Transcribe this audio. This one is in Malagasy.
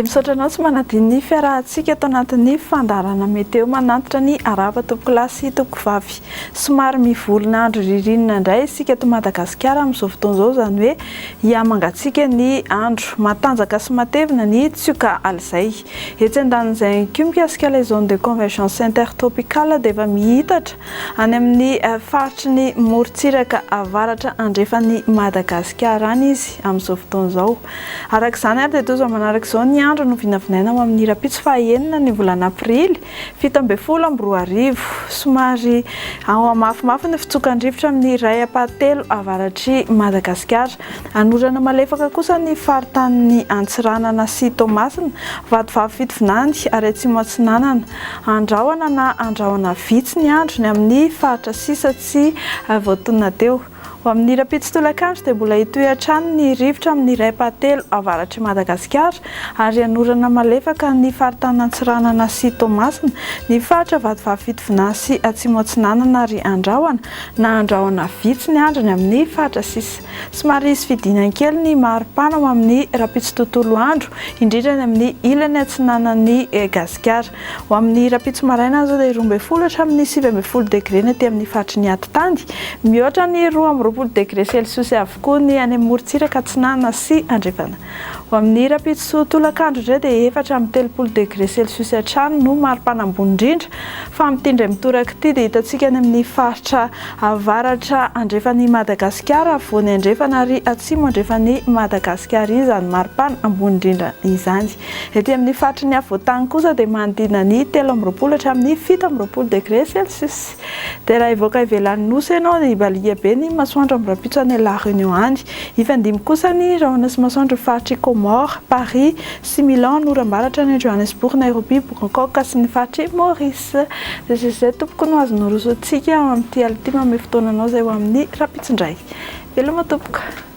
Dia misaotra anao tsy manadino ny fiarahantsika ato anatin'ny fandaharana Météo manantitra ny arahaba tompokolahy sy tompokovavy. Somary mivolona andro ririnina indray isika eto Madagasikara amin'izao fotoana izao, izany hoe hihamangatsiaka ny andro. Matanjaka sy matevina ny tsioka alizay. Etsy andanin'izay ihany koa mikasika ilay zone de convergence intertropicale dia efa mihitatra any amin'ny faritry ny morontsiraka avaratra andrefan'i Madagasikara any izy amin'izao fotoana izao. Araka izany ary dia toa izao manaraka izao ny andro no vinavinaina ho amin'ny rahampitso faha enina ny volana aprily 2017. Somary hamafimafy ny fitsokan-drivotra amin'ny iray ampahatelo avaratr'i Madagasikara. Hanorana malefaka kosa ny faritanin'i Antsiranana sy Toamasina, Vatovavy Fitovinany ary Atsimo Atsinanana. Andrahona na andrahona vitsy ny andro ny amin'ny faritra sisa tsy voatonona teo. Ho amin'ny rahampitso tolakandro dia mbola hitohy hatrany ny rivotra amin'ny iray ampahatelo avaratr'i Madagasikara ary hanorana malefaka ny faritanin'Antsiranana sy Toamasina, ny faritra Vatovavy Fitovinany sy Atsimo Atsinanana ary Andrahona na Andrahona vitsy ny androny amin'ny faritra sisa. Somary hisy fidinany kely ny maripana ho amin'ny rahampitso tontolo andro, indrindra any amin'ny ilany atsinanan'i Gasikara. Ho amin'ny rahampitso maraina izao dia 12 hatramin'ny 19 degre ny aty amin'ny faritry ny atitany. Mihoatra ny 22 degre selsiosy avokoa ny any amin'ny morontsiraka atsinanana sy andrefana. Ho amin'ny rahampitso tolakandro indray dia 34 degre selsiosy hatrany no maripana ambony indrindra fa amin'ity indray mitoraka ity dia hitantsika any amin'ny faritra avaratra andrefan'i Madagasikara, afovoany andrefana ary atsimo andrefan'i Madagasikara izany maripana ambony indrindra izany. Ety amin'ny faritry ny afovoan-tany kosa dia manodidina ny 23 hatramin'ny 27 degre celsius. Dia raha hivoaka ivelan'ny nosy ianao dia hibaliaka be ny masoandro amin'ny rahampitso any La Réunion any. Hifandimby kosa ny rahona sy masoandro ny faritr'i Comores, Paris sy Milan, Norambaratra any Johannesburg, Nairobi, Bangkok sy ny faritr'i Maurice. Dia izay izay tompoko no azo norosoantsika ao amin'ity alina ity. Manome fotoana anao izay ho amin'ny rahampitso indray. Veloma tompoko.